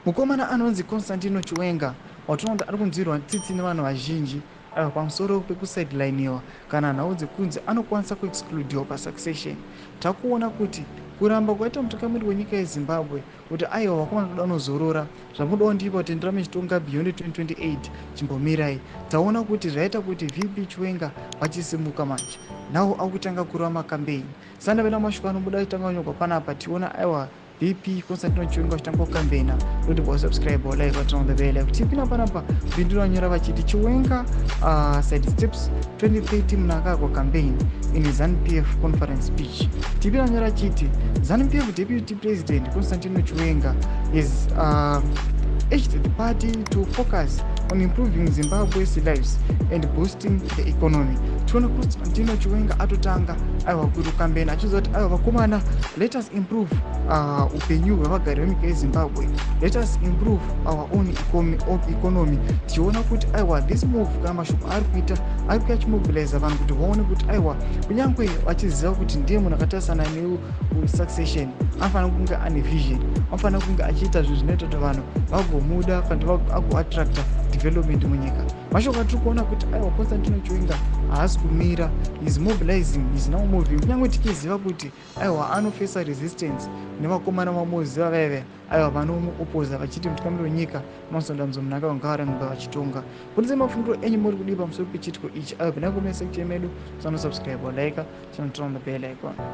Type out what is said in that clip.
Mukomana anonzi Constantino Chiwenga watinoona kuti ari kunzwirwa tsitsi nevanhu vazhinji aiwa pamusoro pekusideliniwa kana nhau dzekunzi anokwanisa kuexcludiwa pasuccession. Takuona kuti kuramba kwaita mutungamiri wenyika yeZimbabwe kuti aiwa, vakomana, toda unozorora, zvamudawo ndipa kuti ndirame chitonga beyond 2028, chimbomirai. Taona kuti zvaita kuti VP Chiwenga vachisimuka manje. Now akutanga kurova macampaign. Sandavena mashoko anobuda achitanga kunyorwa panapa, tiona aiwa VP Constantino Chiwenga vachitanga kucampaigna. Kuti wasubscribe, like, turn on the bell. Kuti tipinda panapa, bindiro vanyora vachiti Chiwenga sidesteps 2030 Mnangagwa campaign in ZANU-PF conference speech. Tipinda vanyora achiti ZANU-PF Deputy President Constantino Chiwenga is urged the party to focus on improving Zimbabwe's lives and boosting the economy. Tiona Constantino Chiwenga atotanga aiwa kuti kucampaigna achiziva kuti aiwa vakomana, let us improve upenyu hwevagari venyika yeZimbabwe, let us improve our own economy. Tichiona kuti aiwa this move kana mashoko ari kuita ari kuya achimobiliza vanhu kuti vaone kuti aiwa kunyange vachiziva kuti ndiye munhu akatarisana nesuccession, anofanira kunge ane vision, anofanira kunge achiita zvinhu zvinoita kuti vanhu vagomuda kana kuti agoattracta development munyika. Mashoko atiri kuona kuti aiwa Constantino Chiwenga haasi kumira, is mobilizing, is now moving, kunyange tichiziva kuti aiwa anofesa resistance nevakomana vamoziva vaive aiwa vanomuopoza vachiti mutungamiri wenyika Emmerson Dambudzo Mnangagwa ngavarambe vachitonga. Budisai mafungiro enyu, muri kudii pamusoro pechiitiko ichi? Aiwa, pinda comment section medu, sanosubscribe, like, turn on the bell icon.